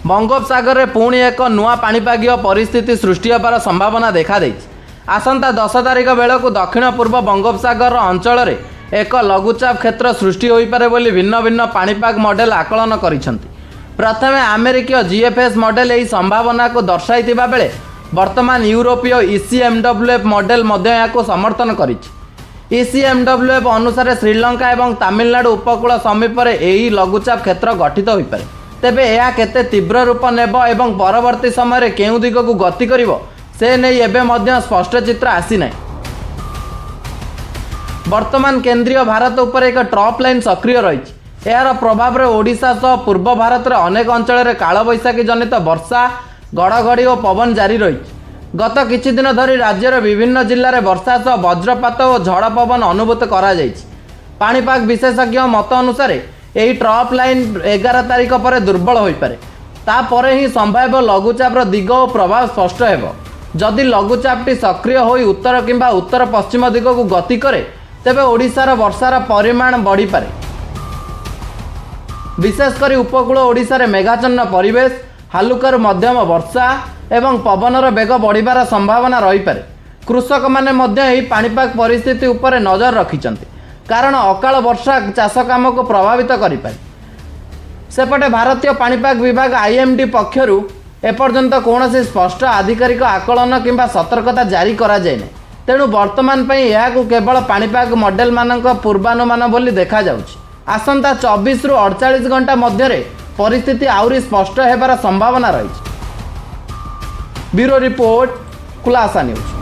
ବଙ୍ଗୋପସାଗରରେ ପୁଣି ଏକ ନୂଆ ପାଣିପାଗୀୟ ପରିସ୍ଥିତି ସୃଷ୍ଟି ହେବାର ସମ୍ଭାବନା ଦେଖାଦେଇଛି। ଆସନ୍ତା 10 ତାରିଖ ବେଳକୁ ଦକ୍ଷିଣ ପୂର୍ବ ବଙ୍ଗୋପସାଗର ଅଞ୍ଚଳରେ ଏକ ଲଘୁଚାପ କ୍ଷେତ୍ର ସୃଷ୍ଟି ହୋଇପାରେ ବୋଲି ଭିନ୍ନ ଭିନ୍ନ ପାଣିପାଗ ମଡେଲ ଆକଳନ କରିଛନ୍ତି। ପ୍ରଥମେ ଆମେରିକୀୟ ଜିଏଫ୍ଏସ୍ ମଡେଲ ଏହି ସମ୍ଭାବନାକୁ ଦର୍ଶାଇଥିବା ବେଳେ ବର୍ତ୍ତମାନ ୟୁରୋପୀୟ ଇସିଏମ୍ଡବ୍ଲ୍ୟୁଏଫ୍ ମଡେଲ ମଧ୍ୟ ଏହାକୁ ସମର୍ଥନ କରିଛି। ଇସିଏମ୍ଡବ୍ଲ୍ୟୁଏଫ୍ ଅନୁସାରେ ଶ୍ରୀଲଙ୍କା ଏବଂ ତାମିଲନାଡୁ ଉପକୂଳ ସମୀପରେ ଏହି ଲଘୁଚାପ କ୍ଷେତ୍ର ଗଠିତ ହୋଇପାରେ। ତେବେ ଏହା କେତେ ତୀବ୍ର ରୂପ ନେବ ଏବଂ ପରବର୍ତ୍ତୀ ସମୟରେ କେଉଁ ଦିଗକୁ ଗତି କରିବ, ସେ ନେଇ ଏବେ ମଧ୍ୟ ସ୍ପଷ୍ଟ ଚିତ୍ର ଆସିନାହିଁ। ବର୍ତ୍ତମାନ କେନ୍ଦ୍ରୀୟ ଭାରତ ଉପରେ ଏକ ଟ୍ରପ୍ ଲାଇନ୍ ସକ୍ରିୟ ରହିଛି। ଏହାର ପ୍ରଭାବରେ ଓଡ଼ିଶା ସହ ପୂର୍ବ ଭାରତର ଅନେକ ଅଞ୍ଚଳରେ କାଳବୈଶାଖୀ ଜନିତ ବର୍ଷା, ଘଡ଼ଘଡ଼ି ଓ ପବନ ଜାରି ରହିଛି। ଗତ କିଛି ଦିନ ଧରି ରାଜ୍ୟର ବିଭିନ୍ନ ଜିଲ୍ଲାରେ ବର୍ଷା ସହ ବଜ୍ରପାତ ଓ ଝଡ଼ ପବନ ଅନୁଭୂତ କରାଯାଇଛି। ପାଣିପାଗ ବିଶେଷଜ୍ଞ ମତ ଅନୁସାରେ ଏହି ଟ୍ରପ୍ ଲାଇନ୍ 11 ତାରିଖ ପରେ ଦୁର୍ବଳ ହୋଇପାରେ। ତାପରେ ହିଁ ସମ୍ଭାବ୍ୟ ଲଘୁଚାପର ଦିଗ ଓ ପ୍ରଭାବ ସ୍ପଷ୍ଟ ହେବ। ଯଦି ଲଘୁଚାପଟି ସକ୍ରିୟ ହୋଇ ଉତ୍ତର କିମ୍ବା ଉତ୍ତର ପଶ୍ଚିମ ଦିଗକୁ ଗତି କରେ, ତେବେ ଓଡ଼ିଶାର ବର୍ଷାର ପରିମାଣ ବଢ଼ିପାରେ। ବିଶେଷ କରି ଉପକୂଳ ଓଡ଼ିଶାରେ ମେଘାଚ୍ଛନ୍ନ ପରିବେଶ, ହାଲୁକାରୁ ମଧ୍ୟମ ବର୍ଷା ଏବଂ ପବନର ବେଗ ବଢ଼ିବାର ସମ୍ଭାବନା ରହିପାରେ। କୃଷକମାନେ ମଧ୍ୟ ଏହି ପାଣିପାଗ ପରିସ୍ଥିତି ଉପରେ ନଜର ରଖିଛନ୍ତି, କାରଣ ଅକାଳ ବର୍ଷା ଚାଷ କାମକୁ ପ୍ରଭାବିତ କରିପାରେ। ସେପଟେ ଭାରତୀୟ ପାଣିପାଗ ବିଭାଗ ଆଇଏମ୍ଡି ପକ୍ଷରୁ ଏପର୍ଯ୍ୟନ୍ତ କୌଣସି ସ୍ପଷ୍ଟ ଆଧିକାରିକ ଆକଳନ କିମ୍ବା ସତର୍କତା ଜାରି କରାଯାଇନାହିଁ। ତେଣୁ ବର୍ତ୍ତମାନ ପାଇଁ ଏହାକୁ କେବଳ ପାଣିପାଗ ମଡେଲମାନଙ୍କ ପୂର୍ବାନୁମାନ ବୋଲି ଦେଖାଯାଉଛି। ଆସନ୍ତା 24ରୁ 48 ଘଣ୍ଟା ମଧ୍ୟରେ ପରିସ୍ଥିତି ଆହୁରି ସ୍ପଷ୍ଟ ହେବାର ସମ୍ଭାବନା ରହିଛି। ବ୍ୟୁରୋ ରିପୋର୍ଟ, ଖୁଲାସା ନ୍ୟୁଜ୍।